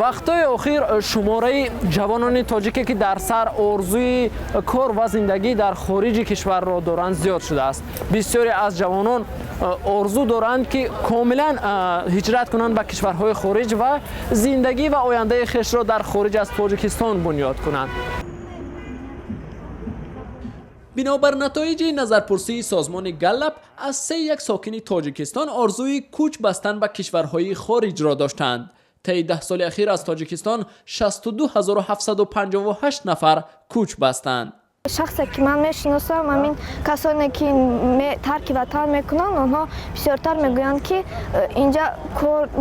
Вақтҳои охир шумораи ҷавонони тоҷике, ки дар сар орзуи кор ва зиндагӣ дар хориҷи кишварро доранд, зиёд шудааст. Бисёре аз ҷавонон орзу доранд, ки комилан ҳиҷрат кунанд ба кишварҳои хориҷ ва зиндагӣ ва ояндаи хешро дар хориҷ аз Тоҷикистон бунёд кунанд. Бинобар натоиҷи назарпурсии созмони Галлап, аз се як сокини Тоҷикистон орзуи кӯч бастан ба кишварҳои хориҷро доштанд. Таи 10 соли ахир аз Тоҷикистон 62 758 нафар кӯч бастанд. Шахсе, ки ман мешиносам, ҳамин касоне, ки тарки ватан мекунанд, онҳо бисёртар мегӯянд, ки инҷа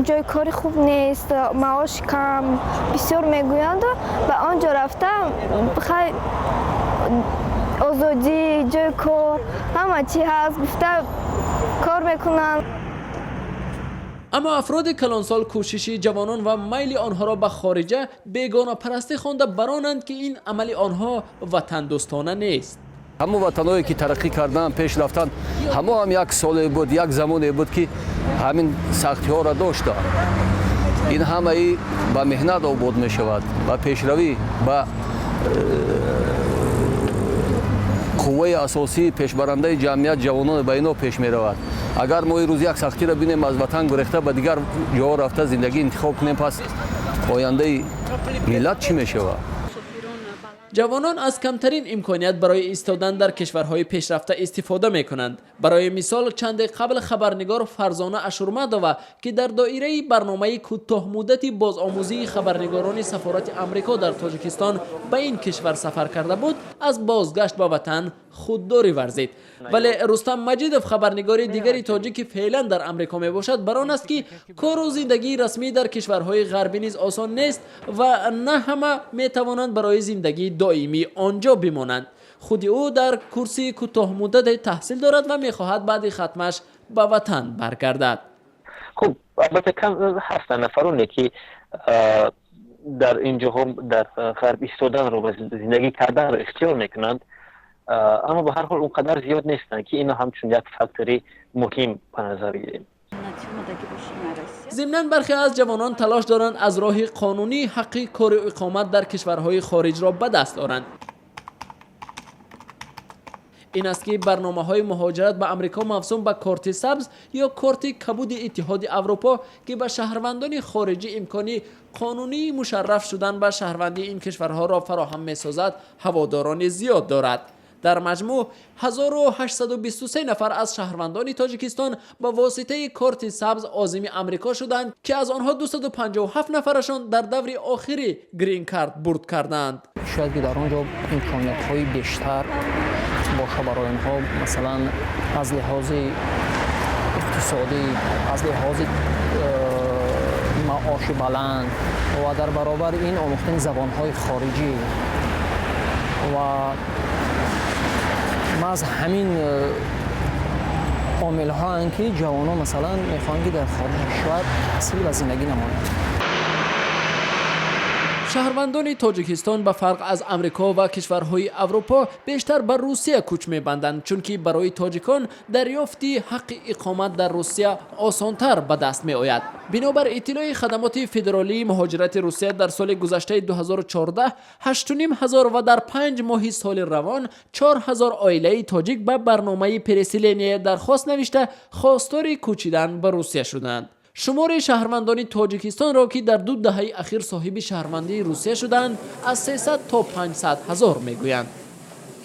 ҷои кори хуб нест, маош кам бисёр мегӯянду ба он ҷо рафта, хай, озодӣ, ҷои кор, ҳама чӣ ҳаст гуфта кор мекунанд. Аммо афроди калонсол кӯшиши ҷавонон ва майли онҳоро ба хориҷа бегонапарастӣ хонда баронанд, ки ин амали онҳо ватандӯстона нест. Ҳамон ватанҳое, ки тараққӣ кардан, пеш рафтан, ҳамо ҳам як соле буд, як замоне буд, ки ҳамин сахтиҳоро доштанд. Ин ҳамаи ба меҳнат обод мешавад, ба пешравӣ, ба қувваи асосии пешбарандаи ҷамъият ҷавонон ба ино пеш меравад. Агар мо ирӯз як сахтиро бинем, аз ватан гурехта ба дигар ҷоҳо рафта зиндагӣ интихоб кунем, пас ояндаи миллат чӣ мешавад? Ҷавонон аз камтарин имконият барои истодан дар кишварҳои пешрафта истифода мекунанд. Барои мисол, чанде қабл хабарнигор Фарзона Ашурмадова, ки дар доираи барномаи кӯтоҳмуддати бозомӯзии хабарнигорони сафорати Амрико дар Тоҷикистон ба ин кишвар сафар карда буд, аз бозгашт ба ватан худдорӣ варзид. Вале Рустам Маҷидов, хабарнигори дигари тоҷик, ки феълан дар Амрико мебошад, бар он аст, ки кору зиндагии расмӣ дар кишварҳои ғарбӣ низ осон нест ва на ҳама метавонанд барои зиндагии доимӣ он ҷо бимонанд. Худи ӯ дар курси кӯтоҳмуддате таҳсил дорад ва мехоҳад баъди хатмаш ба ватан баргардад. Хуб, албатта, кам ҳастанд нафароне, ки дар ин ҷоҳо, дар ғарб истоданро ва зиндагӣ карданро ихтиёр мекунанд, аммо ба ҳар ҳол он қадар зиёд нестанд, ки ино ҳамчун як фактори муҳим ба назар гирем. Зимнан, бархе аз ҷавонон талош доранд аз роҳи қонунӣ ҳаққи кору иқомат дар кишварҳои хориҷро ба даст оранд. Ин аст, ки барномаҳои муҳоҷират ба Амрико, мавсум ба корти сабз ё корти кабуди Иттиҳоди Аврупо, ки ба шаҳрвандони хориҷӣ имкони қонунии мушарраф шудан ба шаҳрвандии ин кишварҳоро фароҳам месозад, ҳаводорони зиёд дорад. Дар маҷмӯъ 1823 нафар аз шаҳрвандони Тоҷикистон ба воситаи корти сабз озими Амрико шуданд, ки аз онҳо 257 нафарашон дар даври охири грин-карт бурд карданд. Шояд ки дар он ҷо имкониятҳои бештар боша барои онҳо, масалан, аз лиҳози иқтисодӣ, аз лиҳози маоши баланд ва дар баробари ин омӯхтани забонҳои хориҷӣ ва маҳз ҳамин омилҳоанд, ки ҷавонон, масалан, мехоҳанд, ки дар хориҷи кишвар таҳсил ва зиндагӣ намоянд. Шаҳрвандони Тоҷикистон, ба фарқ аз Амрико ва кишварҳои Аврупо, бештар ба Русия кӯч мебанданд, чунки барои тоҷикон дарёфти ҳаққи иқомат дар Русия осонтар ба даст меояд. Бинобар иттилои хадамоти федералии муҳоҷирати Русия, дар соли гузаштаи 2014 8,5 ҳазор ва дар 5 моҳи соли равон 4 ҳазор оилаи тоҷик ба барномаи переселение дархост навишта, хостори кӯчидан ба Русия шуданд. Шумори шаҳрвандони Тоҷикистонро, ки дар 2 даҳаи ахир соҳиби шаҳрвандии Русия шуданд, аз 300 то 500 ҳазор мегӯянд.